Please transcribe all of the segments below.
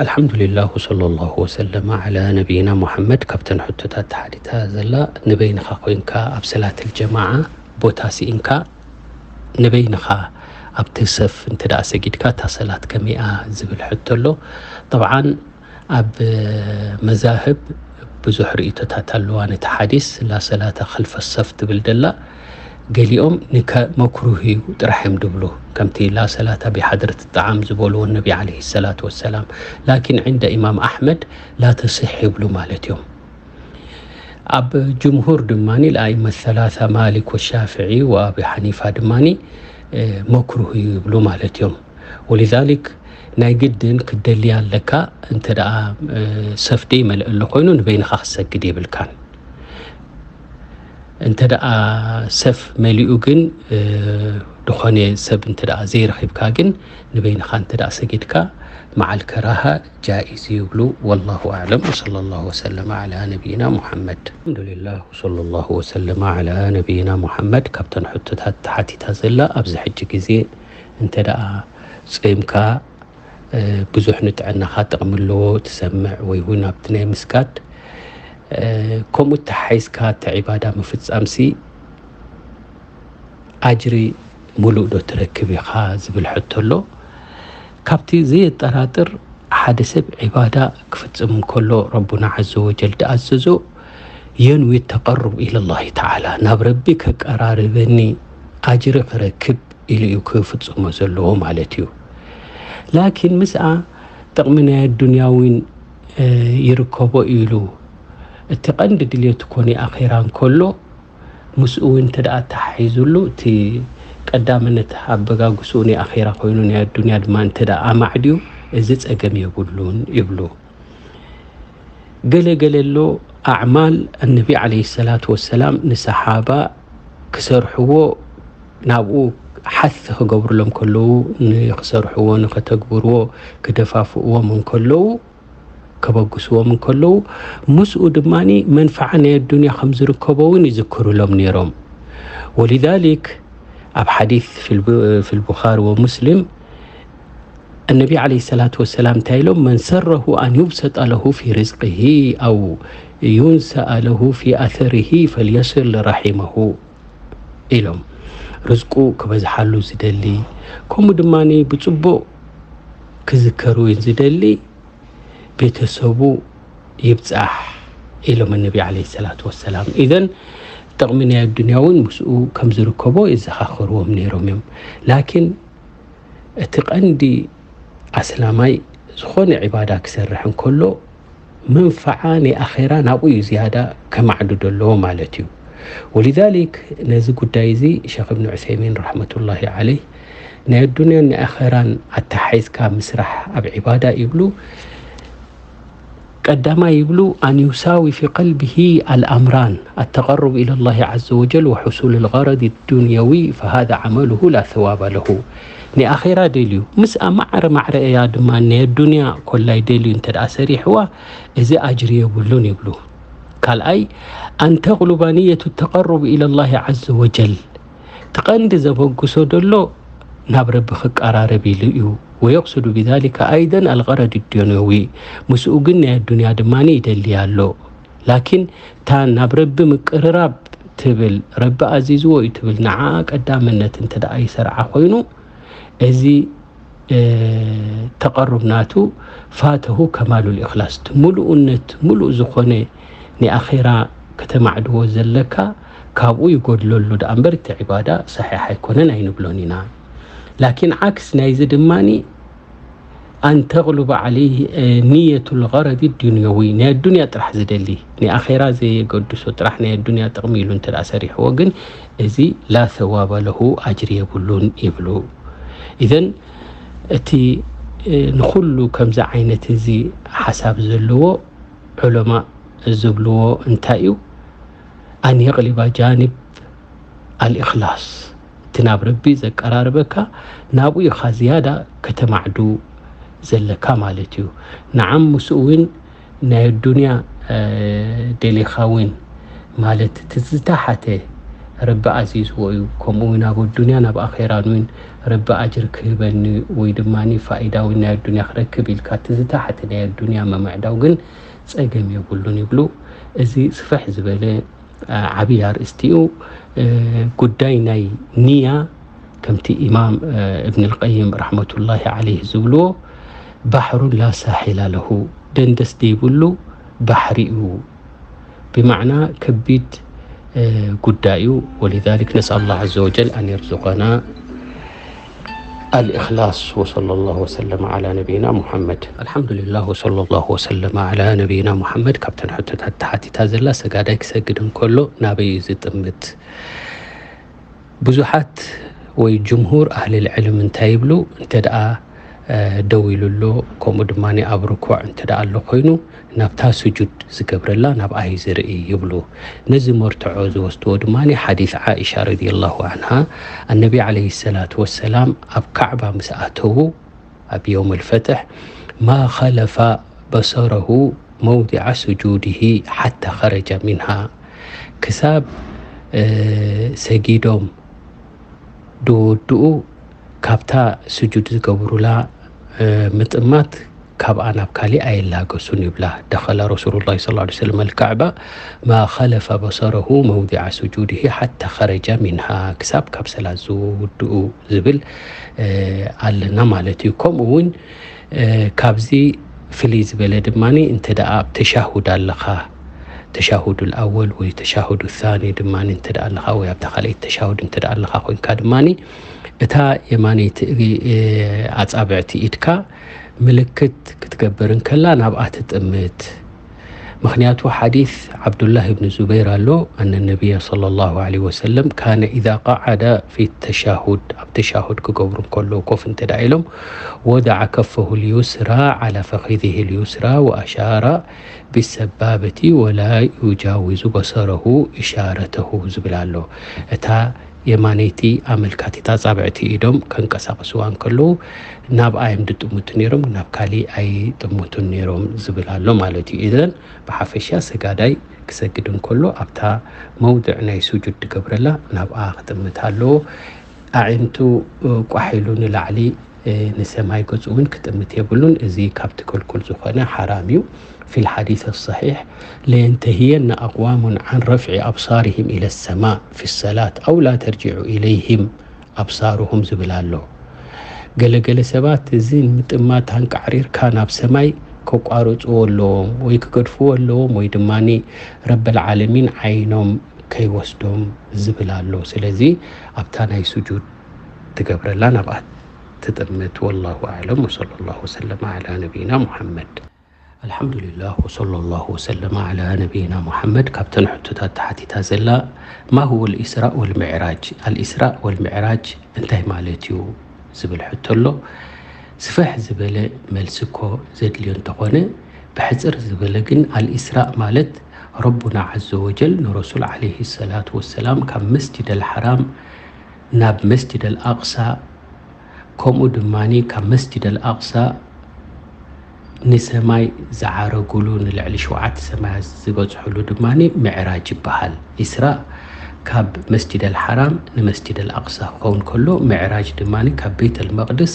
ኣልሓምዱሊላህ ወሰለላሁ ወሰለመ ዓላ ነቢይና ሙሓመድ። ካብተን ሕቶታት ተሓቲታ ዘላ፣ ንበይንኻ ኮይንካ ኣብ ሰላትል ጀማዓ ቦታ ስኢንካ ንበይንኻ ኣብቲ ሰፍ እንተ ደኣ ሰጊድካ እታ ሰላት ከመይኣ ዝብል ሕቶ ኣሎ። ጠብዓን ኣብ መዛህብ ብዙሕ ርእይቶታት ኣለዋ ነቲ ሓዲስ ላ ሰላተ ከልፈ ሰፍ ትብል ደላ። ገሊኦም ንከ መክሩህ እዩ ጥራሕ እዮም ድብሉ፣ ከምቲ ላ ሰላታ ቢሓድረት ጣዓም ዝበልዎ ነቢ ዓለይሂ ሰላቱ ወሰላም። ላኪን ዕንደ ኢማም ኣሕመድ ላ ተስሕ ይብሉ ማለት እዮም። ኣብ ጅምሁር ድማ ልኣይመ ሰላሳ ማሊክ ወሻፍዒ ወኣቢ ሓኒፋ ድማ መክሩህ እዩ ይብሉ ማለት እዮም። ወሊዛሊክ ናይ ግድን ክደልያ ኣለካ። እንተ ደኣ ሰፍ ደይ መልእ ኣሎ ኮይኑ ንበይንኻ ክሰግድ የብልካን። እንተ ደኣ ሰፍ መሊኡ ግን ድኾነ ሰብ እንተ ደኣ ዘይረኺብካ ግን ንበይንኻ እንተ ደኣ ሰጊድካ መዓል ከራሃ ጃኢዝ ይብሉ። ወላሁ ኣዕለም። ወሰለላሁ ወሰለመ ዓላ ነቢይና ሙሓመድ። ኣልሓምዱሊላህ ወሰለላሁ ወሰለመ ዓላ ነቢይና ሙሓመድ። ካብተን ሕቶታት ተሓቲታ ዘላ ኣብዚ ሕጂ ግዜ እንተ ደኣ ጾምካ ብዙሕ ንጥዕናኻ ጥቕሚ ኣለዎ ትሰምዕ ወይ እውን ኣብቲ ናይ ምስጋድ ከምኡ ተሓይዝካ እቲ ዒባዳ ምፍጻምሲ ኣጅሪ ሙሉእ ዶ ትረክብ ኢኻ ዝብል ሕቶ ኣሎ። ካብቲ ዘየጠራጥር ሓደ ሰብ ዒባዳ ክፍጽም እንከሎ ረቡና ዓዘ ወጀል ድኣዘዞ የንዊ ተቐሩብ ኢለላሂ ተዓላ ናብ ረቢ ከቀራርበኒ ኣጅሪ ክረክብ ኢሉ እዩ ክፍጽሞ ዘለዎ ማለት እዩ። ላኪን ምስኣ ጥቕሚ ናይ ኣዱንያ እውን ይርከቦ ኢሉ እቲ ቀንዲ ድልየቱ ኮነ ኣኼራ እንከሎ ምስኡ እውን እንተ ደኣ ተሓሒዙሉ እቲ ቀዳምነት ኣበጋግስኡ ናይ ኣኼራ ኮይኑ ናይ ኣዱንያ ድማ እንተ ደኣ ኣማዕድዩ እዚ ጸገም የብሉን ይብሉ። ገለ ገለ ኣሎ ኣዕማል ኣነቢ ዓለይሂ ሰላቱ ወሰላም ንሰሓባ ክሰርሕዎ ናብኡ ሓሲ ክገብሩሎም ከለዉ ንክሰርሕዎ ንከተግብርዎ ክደፋፍእዎም እንከለዉ ከበግስዎም እንከለዉ ምስኡ ድማ መንፈዓ ናይ ኣዱንያ ከም ዝርከቦ እውን ይዝክሩሎም ነይሮም። ወሊዛሊክ ኣብ ሓዲስ ፊል ቡኻሪ ወሙስሊም እነቢ ዓለይሂ ሰላቱ ወሰላም እንታይ ኢሎም? መን ሰረሁ ኣን ዩብሰጠ ለሁ ፊ ርዝቅሂ ኣው ዩንሰአ ለሁ ፊ ኣሰሪሂ ፈልየስል ራሒመሁ ኢሎም። ርዝቁ ክበዝሓሉ ዝደሊ ከምኡ ድማ ብፅቡቕ ክዝከር እውን ዝደሊ ቤተሰቡ ይብፃሕ ኢሎም እነቢ ዓለይሂ ሰላቱ ወሰላም። ኢዘን ጥቕሚ ናይ ኣዱንያ እውን ምስኡ ከም ዝርከቦ የዘኻኽርዎም ነይሮም እዮም። ላኪን እቲ ቀንዲ ኣስላማይ ዝኾነ ዒባዳ ክሰርሕ እንከሎ መንፈዓ ናይ ኣኼራ ናብኡ እዩ ዝያዳ ከማዕዱ ዘለዎ ማለት እዩ። ወሊዛሊክ ነዚ ጉዳይ እዚ ሸኽ እብን ዑሰይሚን ረሕመቱላሂ ዓለይህ ናይ ኣዱንያን ናይ ኣኼራን ኣተሓሒዝካ ምስራሕ ኣብ ዒባዳ ይብሉ። ቀዳማይ ይብሉ ኣን ዩሳዊ ፊ ቀልቢሂ ኣልኣምራን ኣተቀሩብ ኢለላሂ ዓዘ ወጀል ወሑሱል ልገረድ ዱንየዊ ፈሃዛ ዓመሉሁ ላ ሰዋበ ለሁ። ናይ ኣኼራ ደልዩ ምስ ኣማዕረ ማዕረ እያ ድማ ናይ ኣዱንያ ኮላይ ደልዩ እንተ ደኣ ሰሪሕዋ እዚ ኣጅሪ የብሉን ይብሉ። ካልኣይ ኣን ተግሉባ ንየቱ ተቀሩብ ኢለላሂ ዓዘ ወጀል እቲ ቀንዲ ዘበግሶ ደሎ ናብ ረቢ ክቀራረብ ኢሉ እዩ። ወየቅስዱ ብዛሊከ ኣይደን ኣልቀረድ ዱንየዊ ምስኡ ግን ናይ ኣዱንያ ድማ ይደሊ ኣሎ። ላኪን እታ ናብ ረቢ ምቅርራብ ትብል ረቢ ኣዚዝዎ እዩ ትብል ንዓ ቀዳምነት እንተ ደኣ ይሰርዓ ኮይኑ እዚ ተቐሩብ ናቱ ፋተሁ ከማሉል ኢኽላስ እቲ ሙሉእነት ሙሉእ ዝኾነ ንኣኼራ ከተማዕድዎ ዘለካ ካብኡ ይጎድለሉ ደኣ እምበር እቲ ዒባዳ ሰሒሕ ኣይኮነን ኣይንብሎን ኢና። ላኪን ዓክስ ናይዚ ድማኒ ኣን ተግሉበ ዓለይህ ንየቱል ገረድ ዱንየዊ ናይ ኣዱንያ ጥራሕ ዝደሊ ንኣኼራ ዘየገድሶ ጥራሕ ናይ ኣዱንያ ጥቕሚ ኢሉ እንተ ደኣ ሰሪሕዎ ግን እዚ ላ ሰዋበ ለሁ ኣጅሪ የብሉን ይብሉ። ኢዘን እቲ ንኹሉ ከምዚ ዓይነት እዚ ሓሳብ ዘለዎ ዑለማ ዝብልዎ እንታይ እዩ? ኣን የቕሊባ ጃኒብ ኣልእኽላስ እቲ ናብ ረቢ ዘቀራርበካ ናብኡ ኢኻ ዝያዳ ከተማዕዱ ዘለካ ማለት እዩ። ንዓም ምስኡ እውን ናይ ኣዱንያ ደሊኻ እውን ማለት እቲ ዝተሓተ ረቢ ኣዚዝዎ እዩ። ከምኡ እውን ኣብ ኣዱንያ ናብ ኣኼራን እውን ረቢ ኣጅር ክህበኒ ወይ ድማ ፋኢዳ እውን ናይ ኣዱንያ ክረክብ ኢልካ እቲ ዝተሓተ ናይ ኣዱንያ ምምዕዳው ግን ጸገም የብሉን ይብሉ። እዚ ስፍሕ ዝበለ ዓብዪ ኣርእስቲ እዩ። ጉዳይ ናይ ንያ ከምቲ ኢማም እብን ልቀይም ረሕመቱላሂ ዓለይህ ዝብልዎ ባሕሩን ላ ሳሒላ ለሁ፣ ደንደስ ዘይብሉ ባሕሪ እዩ። ብማዕና ከቢድ ጉዳይ እዩ። ወሊዛሊክ ነስኣል ላህ ዐዘ ወጀል ኣን የርዙቀና الإخلاص. وصلى الله وسلم على نبينا محمد. الحمد لله وصلى الله وسلم على نبينا محمد. ካብተን ሕቶታት ተሓቲታ ዘላ ሰጋዳይ ክሰግድ እንከሎ ናበይ እዩ ዝጥምት? ብዙሓት ወይ ጅምሁር ኣህልል ዕልም እንታይ ይብሉ? እንተ ደኣ ደው ኢሉ ኣሎ፣ ከምኡ ድማ ኣብ ርኩዕ እንተ ደኣ ኣሎ ኮይኑ ናብታ ስጁድ ዝገብረላ ናብኣ እዩ ዝርኢ ይብሉ። ነዚ መርትዖ ዝወስድዎ ድማ ሓዲስ ዓኢሻ ረዲየላሁ ዓንሃ፣ ኣነቢ ዓለይሂ ሰላቱ ወሰላም ኣብ ካዕባ ምስ ኣተዉ ኣብ የውም ልፈትሕ ማ ኸለፋ በሰረሁ መውዲዓ ስጁድሂ ሓታ ኸረጃ ሚንሃ፣ ክሳብ ሰጊዶም ድወድኡ ካብታ ስጁድ ዝገብሩላ ምጥማት ካብኣ ናብ ካሊእ ኣየላገሱን ይብላ። ደኸለ ረሱሉላሂ ሰለላሁ ዐለይሂ ወሰለም ኣልካዕባ ማ ኸለፈ በሰረሁ መውዲዐ ስጁድሂ ሓታ ኸረጀ ሚንሃ፣ ክሳብ ካብ ሰላት ዝውድኡ ዝብል ኣለና ማለት እዩ። ከምኡ እውን ካብዚ ፍልይ ዝበለ ድማ እንተ ደኣ ኣብ ተሻሁድ ኣለኻ፣ ተሻሁዱል ኣወል ወይ ተሻሁዱ ሳኒ ድማ እንተ ደኣ ኣለኻ ወይ ኣብታ ካልኣይቲ ተሻሁድ እንተ ደኣ ኣለኻ ኮይንካ ድማ እታ የማነይቲ ኣጻብዕቲ ኢድካ ምልክት ክትገብር እንከላ ናብኣ ትጥምት። ምኽንያቱ ሓዲስ ዓብዱላህ ብን ዙበይር ኣሎ፣ ኣነ ነቢያ ሰለላሁ ዐለይሂ ወሰለም ካነ ኢዛ ቀዓደ ፊ ተሻሁድ፣ ኣብ ተሻሁድ ክገብሩ እንከሎ ኮፍ እንተ ደኣ ኢሎም ወደዐ ከፈሁ ልዩስራ ዐላ ፈኺዚሂ ልዩስራ ወኣሻረ ቢሰባበቲ ወላ ዩጃዊዙ በሰረሁ ኢሻረተሁ ዝብል ኣሎ። እታ የማነይቲ ኣመልካቲት ኣጻብዕቲ ኢዶም ከንቀሳቕስዋ እንከለዉ ናብኣ እዮም ዝጥምቱ ነይሮም፣ ናብ ካሊእ ኣይጥምቱን ነይሮም ዝብል ኣሎ ማለት እዩ። ኢዘን ብሓፈሻ ሰጋዳይ ክሰግድ እንከሎ ኣብታ መውድዕ ናይ ስጁድ ዝገብረላ ናብኣ ክጥምት ኣለዎ። ኣዒንቱ ቋሕ ኢሉ ንላዕሊ ንሰማይ ገጹ እውን ክጥምት የብሉን። እዚ ካብቲ ክልኩል ዝኾነ ሓራም እዩ። في الحديث الصحيح لينتهين أقوام عن رفع أبصارهم إلى السماء في الصلاة أو لا ترجع إليهم أبصارهم ዝብል ኣሎ። ገለገለ ሰባት እዚ ንምጥማት ኣንቃዕሪርካ ናብ ሰማይ ከቋርጽዎ ኣለዎም ወይ ክገድፍዎ ኣለዎም ወይ ድማ ረበል ዓለሚን ዓይኖም ከይወስዶም ዝብል ኣሎ። ስለዚ ኣብታ ናይ ስጁድ ትገብረላ ናብኣ ትጥምት። ወላሁ ኣዕለም ወሰለላሁ ወሰለመ ዓላ ነቢይና ሙሐመድ። ኣልሓምዱሊላህ ወሰለላሁ ወሰለመ ዓላ ነቢይና ሙሐመድ። ካብተን ሕቶታት ተሓቲታ ዘላ ማ ሁወ ልኢስራእ ወልምዕራጅ፣ ኣልኢስራእ ወልምዕራጅ እንታይ ማለት እዩ ዝብል ሕቶ ኣሎ። ስፍሕ ዝበለ መልሲ እኮ ዘድልዮ እንተኾነ ብሕፅር ዝበለ ግን ኣልኢስራእ ማለት ረቡና ዐዘ ወጀል ንረሱል ዓለይሂ ሰላቱ ወሰላም ካብ መስጂድ ኣልሓራም ናብ መስጂድ ኣልኣቕሳ ከምኡ ድማ ካብ መስጂድ ኣልኣቕሳ ንሰማይ ዝዓረጉሉ ንልዕሊ ሸውዓተ ሰማያት ዝበፅሑሉ ድማ ምዕራጅ ይበሃል። ኢስራእ ካብ መስጂድ ኣልሓራም ንመስጂድ ኣልኣቕሳ ክኸውን ከሎ ምዕራጅ ድማ ካብ ቤት ኣልመቕድስ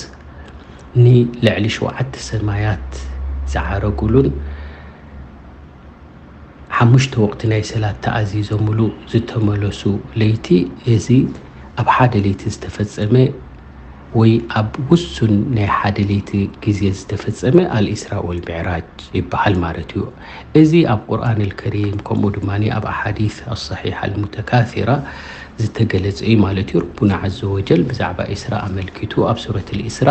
ንልዕሊ ሸውዓተ ሰማያት ዝዓረጉሉን ሓሙሽተ ወቕቲ ናይ ሰላት ተኣዚዞምሉ ዝተመለሱ ለይቲ፣ እዚ ኣብ ሓደ ለይቲ ዝተፈጸመ ወይ ኣብ ውሱን ናይ ሓደ ለይቲ ግዜ ዝተፈጸመ ኣልኢስራ ወልምዕራጅ ይበሃል ማለት እዩ። እዚ ኣብ ቁርኣን ኣልከሪም ከምኡ ድማ ኣብ ኣሓዲስ ኣሰሒሓ ኣልሙተካሲራ ዝተገለጸ እዩ ማለት እዩ። ረቡና ዐዘ ወጀል ብዛዕባ ኢስራ ኣመልኪቱ ኣብ ሱረት ኣልኢስራ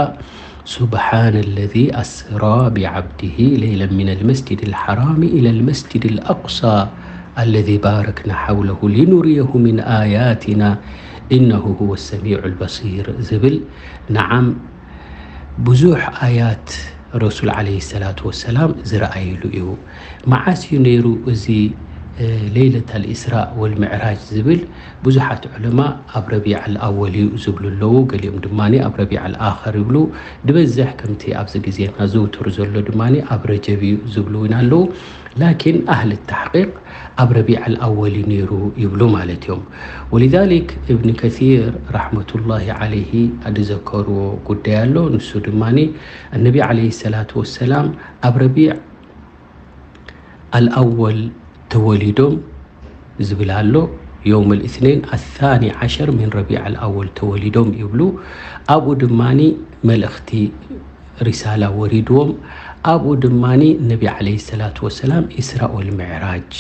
سبحان الذي أسرى بعبده ليلا من المسجد الحرام إلى المسجد الأقصى الذي باركنا حوله لنريه من آياتنا إنه هو السميع البصير ዝብል። ነዓም፣ ብዙሕ ኣያት ረሱል ዓለይሂ ሰላቱ ወሰላም ዝረኣይሉ እዩ። መዓስ እዩ ነይሩ እዚ ለይለት ኣልኢስራእ ወልምዕራጅ ዝብል ብዙሓት ዑለማ ኣብ ረቢዕ ኣልኣወል እዩ ዝብሉ ኣለዉ። ገሊኦም ድማ ኣብ ረቢዕ ኣልኣኸር ይብሉ። ዝበዝሕ ከምቲ ኣብዚ ግዜና ዝውቱር ዘሎ ድማ ኣብ ረጀብ እዩ ዝብሉ እውን ኣለዉ። ላኪን ኣህል ተሕቂቅ ኣብ ረቢዕ ኣልኣወል እዩ ነይሩ ይብሉ ማለት እዮም። ወሊዛሊክ እብን ከሲር ረሕመቱላሂ ዓለይሂ ዝዘከርዎ ጉዳይ ኣሎ። ንሱ ድማ ኣነቢ ዓለይሂ ሰላቱ ወሰላም ኣብ ረቢዕ ኣልኣወል ተወሊዶም ዝብል ኣሎ። የውም ልእትነይን ኣታኒ ዓሸር ምን ረቢዕ ኣልኣወል ተወሊዶም ይብሉ። ኣብኡ ድማ መልእኽቲ ሪሳላ ወሪድዎም። ኣብኡ ድማ ነቢ ዓለይሂ ሰላቱ ወሰላም ኢስራ ወል ምዕራጅ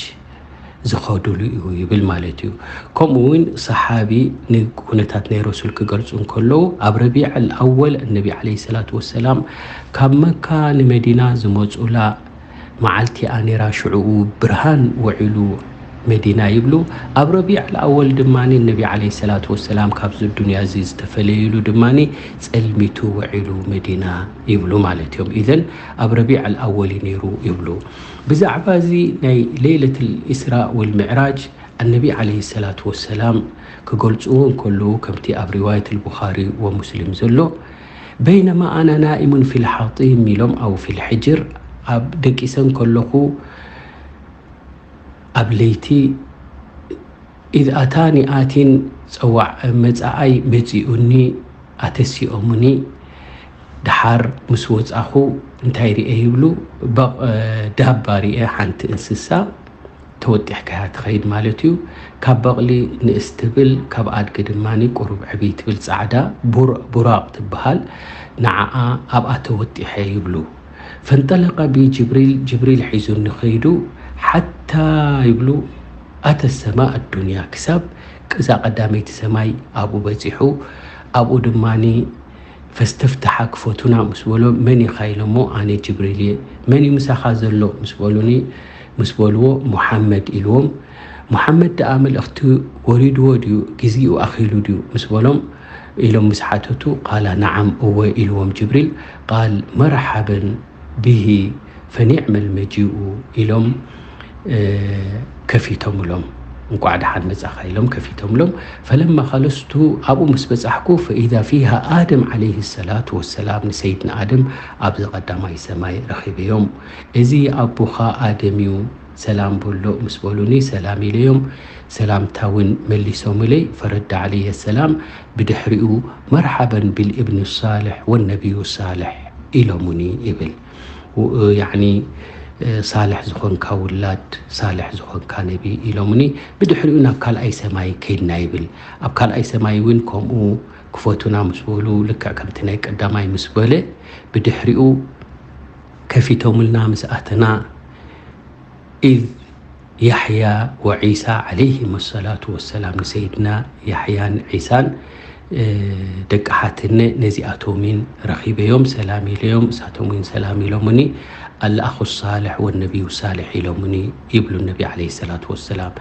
ዝኸዱሉ እዩ ይብል ማለት እዩ። ከምኡ እውን ሰሓቢ ንኩነታት ናይ ረሱል ክገልጹ እንከለዉ ኣብ ረቢዕ ኣልኣወል ነቢ ዓለይሂ ሰላቱ ወሰላም ካብ መካ ንመዲና ዝመጹላ መዓልቲ እያ ነይራ። ሽዑኡ ብርሃን ውዒሉ መዲና ይብሉ። ኣብ ረቢዕ ኣልኣወል ድማ ነቢ ዓለይሂ ሰላቱ ወሰላም ካብዚ ዱንያ እዚ ዝተፈለይሉ ድማ ጸልሚቱ ውዒሉ መዲና ይብሉ ማለት እዮም። ኢዘን ኣብ ረቢዕ ኣልኣወል እዩ ነይሩ ይብሉ። ብዛዕባ እዚ ናይ ለይለት ልኢስራ ወልምዕራጅ ኣነቢ ዓለይሂ ሰላቱ ወሰላም ክገልጽዎ እንከለዉ ከምቲ ኣብ ሪዋየት ልቡኻሪ ወሙስሊም ዘሎ በይነማ ኣና ናኢሙን ፊል ሓጢም ኢሎም ኣው ፊል ሕጅር ኣብ ደቂሰ እንከለኹ ኣብ ለይቲ ኢዝ ኣታኒ ኣቲን ጸዋዕ መጻኣይ መጺኡኒ ኣተሲኦሙኒ ደሓር ምስ ወጻኹ እንታይ ርኤ ይብሉ በቕ- ዳባ ርኤ ሓንቲ እንስሳ ተወጢሕካያ ትኸይድ ማለት እዩ። ካብ በቕሊ ንእስ ትብል ካብ ኣድጊ ድማ ቁሩብ ዕብይ ትብል ጻዕዳ ቡር- ቡራቕ ትበሃል ንዓኣ ኣብኣ ተወጢሐ ይብሉ። ፈንጠለቀ ቢ ጅብሪል ጅብሪል ሒዙኒ ኸይዱ ሓታ ይብሉ ኣተ ሰማ ኣዱንያ ክሳብ እዛ ቀዳመይቲ ሰማይ ኣብኡ በጺሑ ኣብኡ ድማ ፈስተፍትሓ ክፈቱና ምስ በሎ መን ኢኻ ኢሎሞ ኣነ ጅብሪል እየ። መን እዩ ምሳኻ ዘሎ ምስ በሉኒ ምስ በልዎ ሙሓመድ ኢልዎም። ሙሓመድ ደኣ መልእኽቲ ወሪድዎ ድዩ ግዜኡ ኣኺሉ ድዩ ምስ በሎም ኢሎም ምስ ሓተቱ ቃላ ነዓም እወ ኢልዎም ጅብሪል። ቃል መርሓበን ብሂ ፈኒዕመል መጂኡ ኢሎም ከፊቶምሎም። እንቋዕ ደሓን መጻኻ ኢሎም ከፊቶምሎም። ፈለማ ኸለስቱ ኣብኡ ምስ በጻሕኩ ፈኢዛ ፊሃ ኣደም ዓለይሂ ሰላቱ ወሰላም ንሰይድና ኣደም ኣብዚ ቀዳማይ ሰማይ ረኺበዮም። እዚ ኣቦኻ ኣደም እዩ ሰላም በሎ ምስ በሉኒ ሰላም ኢለዮም። ሰላምታ እውን መሊሶምለይ። ፈረዳ ዓለየ ሰላም ብድሕሪኡ መርሓበን ቢልእብኒ ሳልሕ ወነቢዩ ሳልሕ ኢሎሙኒ ይብል። ያዕኒ ሳልሕ ዝኾንካ ውላድ ሳልሕ ዝኾንካ ነቢ ኢሎምኒ። ብድሕሪኡ ናብ ካልኣይ ሰማይ ከይድና ይብል። ኣብ ካልኣይ ሰማይ እውን ከምኡ ክፈቱና ምስ በሉ ልክዕ ከምቲ ናይ ቀዳማይ ምስ በለ ብድሕሪኡ ከፊቶምልና ምስ ኣተና ኢዝ ያሕያ ወዒሳ ዓለይሂም ሰላቱ ወሰላም ንሰይድና ያሕያን ዒሳን ደቂ ሓትነ ነዚኣቶምን ረኺበዮም ሰላም ኢለዮም እሳቶምን ሰላም ኢሎምኒ ኣልኣኹ ሳልሕ ወነቢዩ ሳልሕ ኢሎምኒ ይብሉ ነቢ ዓለይሂ ሰላቱ ወሰላም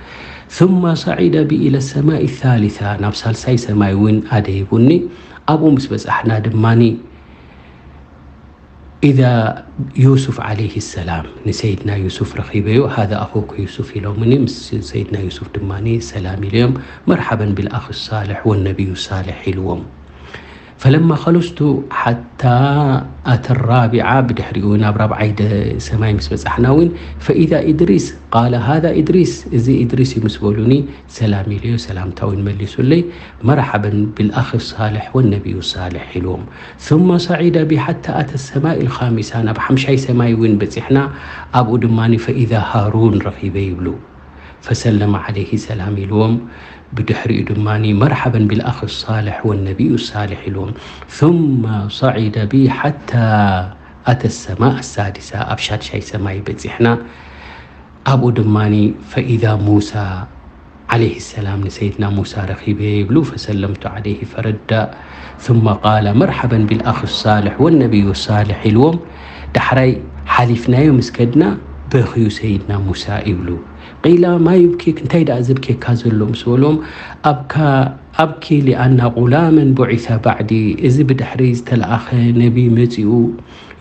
ثم صعد بي إلى السماء الثالثة ናብ ሳልሳይ ሰማይ እውን ኣደይቡኒ ኣብኡ ምስ በጻሕና ድማኒ إذا يوسف عليه السلام ንሰይድና ዩሱፍ ረኺበዮ هذا أخوك يوسف ኢሎምኒ ምስ ሰይድና ዩሱፍ ድማ ሰላም ኢለዮም مرحبا بالأخ الصالح والنبي الصالح ኢልዎም فلما خلصت حتى أتى الرابعة ብድሕሪኡ ናብ ራብዓይ ሰማይ ምስ በጻሕና እውን فإذا إدريس قال هذا إدريس እዚ إدريس እዩ ምስ በሉኒ ሰላም ኢለዮ ሰላምታ እውን መሊሱለይ مرحبا بالأخ الصالح والنبي الصالح ኢልዎም ثم صعد بي حتى أتى السماء الخامسة ናብ ሓምሻይ ሰማይ እውን በጺሕና ኣብኡ ድማ فإذا هارون ረኺበ ይብሉ فسلم عليه ሰላም ኢልዎም ብድሕሪኡ ድማ مرحبا بالأخ الصالح والنبي الصالح ኢልዎም ثم صعد بي حتى أتى السماء السادسة ኣብ ሻድሻይ ሰማይ በጺሕና ኣብኡ ድማ فإذا موسى عليه السلام ንሰይድና ሙሳ ረኺበ ይብሉ فسلمت عليه فرد ثم قال مرحبا بالأخ الصالح والنبي الصالح ኢልዎም ዳሕራይ ሓሊፍናዮ ምስ ከድና በኽዩ ሰይድና ሙሳ ይብሉ قيل ما يبكيك እንታይ ደኣ ዘብኬካ ዘሎ ምስ በሎም ኣብካ ኣብኪ لأن غلاما بعث بعدي እዚ ብድሕሪ ዝተለኣኸ ነቢ መጺኡ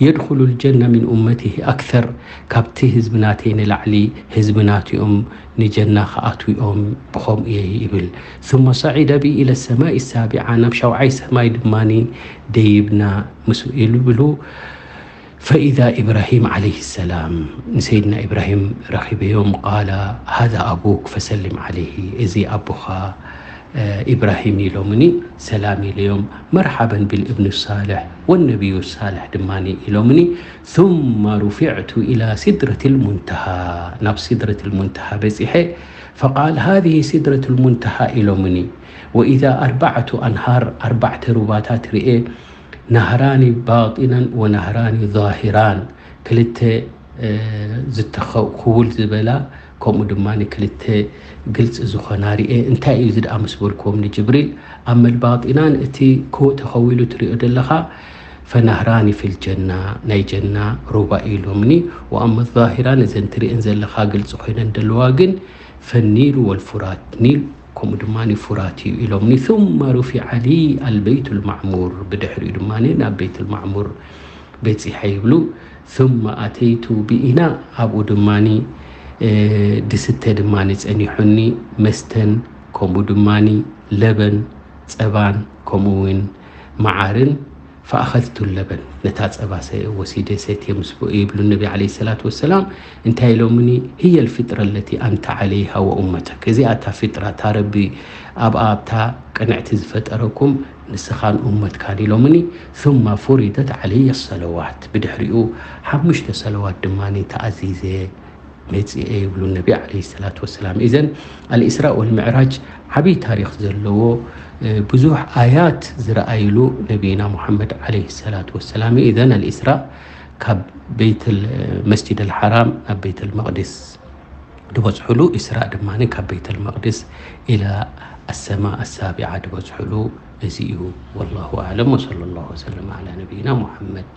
يدخل الجنة من أمته أكثر ካብቲ ህዝቢ ናተይ ንላዕሊ ህዝቢ ናትኦም ንጀና ክኣትውኦም ብኸምኡ እየ ይብል ثم صعد بي إلى السماء السابعة ናብ ሻውዓይ ሰማይ ድማ ደይብና ምስ ኢሉ ብሉ فإذا إبراهيم عليه السلام ንሰይድና ኢብራሂም ረኺበዮም قال هذا أبوك فسلم عليه እዚ ኣቦኻ ኢብራሂም ኢሎምኒ ሰላም ኢለዮም مرحبا بالابن الصالح والنبي الصالح ድማ ኢሎምኒ ثم رفعت إلى سدرة المنتهى ናብ سدرة المنتهى በፂሐ فقال هذه سدرة المنتهى ኢሎምኒ وإذا أربعة أنهار ኣርባዕተ ሩባታት ርኤ نهران باطنا ونهران ظاهران ክልተ ዝተኸው ክውል ዝበላ ከምኡ ድማ ክልተ ግልፂ ዝኾና ርኤ እንታይ እዩ እዚ ደኣ ምስ በልክዎም ንጅብሪል أما الباطنان እቲ ኮ ተኸዊሉ ትሪኦ ዘለኻ فنهران في الجنة ናይ ጀና ሩባ ኢሎምኒ وأما الظاهران እዘን ትሪኤን ዘለኻ ግልፂ ኮይነን ዘለዋ ግን فالنيل والفرات ኒል ከምኡ ድማ ፍራት እዩ ኢሎምኒ ثم رفع لي البيت المعمور ብድሕሪኡ ድማ ናብ ቤት المعمور በፂሐ ይብሉ ثم أتيت بإناء ኣብኡ ድማ ድስተ ድማ ጸኒሑኒ መስተን ከምኡ ድማ ለበን ጸባን ከምኡ እውን መዓርን فأخذت اللبن ነታ ጸባ ወሲደ ሰትየ ምስ ይብሉ ነቢ عليه الصلاة والسلام እንታይ ኢሎምኒ هي الفطرة التي أنت عليها وأمتك እዚኣ እታ ፊጥራ እታ ረቢ ኣብኣ ኣብታ ቅንዕቲ ዝፈጠረኩም ንስኻን ኡመትካን ኢሎምኒ ثم فرضت علي الصلوات ብድሕሪኡ ሓሙሽተ ሰለዋት ድማ ተኣዚዘ መፂኤ ይብሉ ነቢ عليه الصلاة والسلام إذن الإسراء والمعراج ዓብይ ታሪክ ዘለዎ ብዙሕ ኣያት ዝረኣይሉ ነቢና ሙሐመድ عليه الصلاة والسلام إذن الإسراء ካብ ቤት መስጂድ الحرام ናብ ቤት المقدس ዝበፅሕሉ إسراء ድማ ካብ ቤት المقدس إلى السماء السابعة ዝበፅሕሉ እዚ እዩ والله أعلم وصلى الله وسلم على نبينا محمد